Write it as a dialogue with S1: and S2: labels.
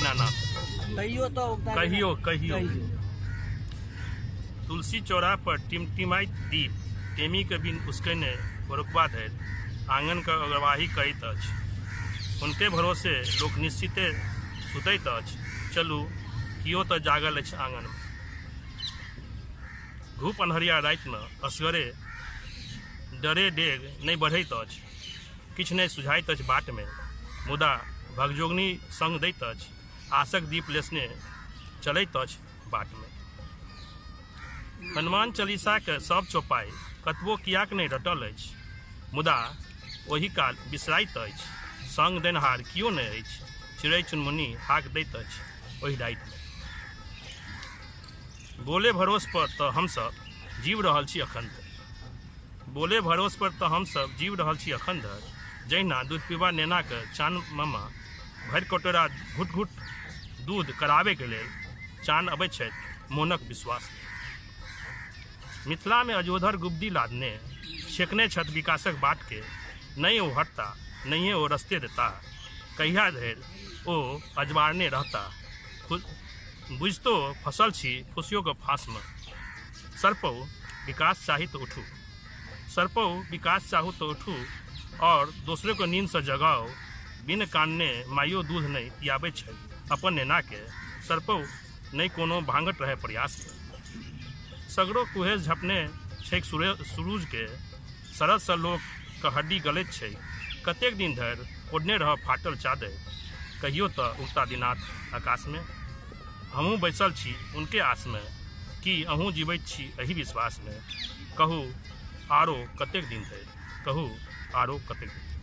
S1: दीनानाथ।
S2: कहियो तो
S1: कहियो कहियो। तुलसी चौरा पर टिमटिमाइत दीप टेमीके बिन उसकैने भोरुकबा धरि आँगनके अगरवाही करैत अछि। हुनके भरोसे लोक निश्चिते सुतैत अछि। चलू, कियो तऽ जागल अछि आँगनमे। घुप अन्हरिया रातिमे असगरे डरे डेग नहि बढ़ैत अछि। किछु नहि सुझाइत अछि बाटमे। मुदा भगजोगनी संग दैत अछि। आशक दीप लेसने चलैत अछि बाटमे। हनुमान चालीसाके सब चौपाइ कतबो किएक नहि रटल अछि, मुदा ओहि काल बिसराइत अछि। संग देनिहार कियो नहि अछि। चिड़ै चुनमुनी हाक दैत अछि ओहि रातिमे। बोले भरोस पर तऽ हमसभ जीव रहल छी अखन धरि। बोले भरोस पर तऽ हमसभ जीव रहल छी अखन धरि। जहिना दूधपीबा नेनाके चान मामा भरि कटोरा घुट घुट दूध कराबैके लेल चान अबैत छथि मोनक विश्वास। मिथिलामे अजोधर गुब्दी लादने छेकने छथि विकासक बाटके। नहि ओ हटता, नहिए ओ रस्ते देता। कहिया धरि ओ अजबारने रहता। बुझितो फसल छी फुसियोके फाँसमे। सरपौ विकास चाही तऽ उठू। सरपौ विकास चाहू तऽ उठू आओर दोसरोके नींदसँ जगाउ। बिन कानने माइयो दूध नहि पियाबैत छै अपन नेनाके। सरपौ नहि कोनो भांगट रहै प्रयासमे। सगरो कुहेस झपने छैक सुरुजके। सरदसँ लोकके हड्डी गलैत छै। कतेक दिन धरि ओढ़ने रहब फाटल चादरि। कहियो तऽ उगता दिनाथ आकाशमे। हमहूँ बैसल छी हुनके आसमे। की अहूँ जीबैत छी एहि विश्वासमे। कहू आरो कतेक दिन धरि। कहू आरो कतेक दिन धरि।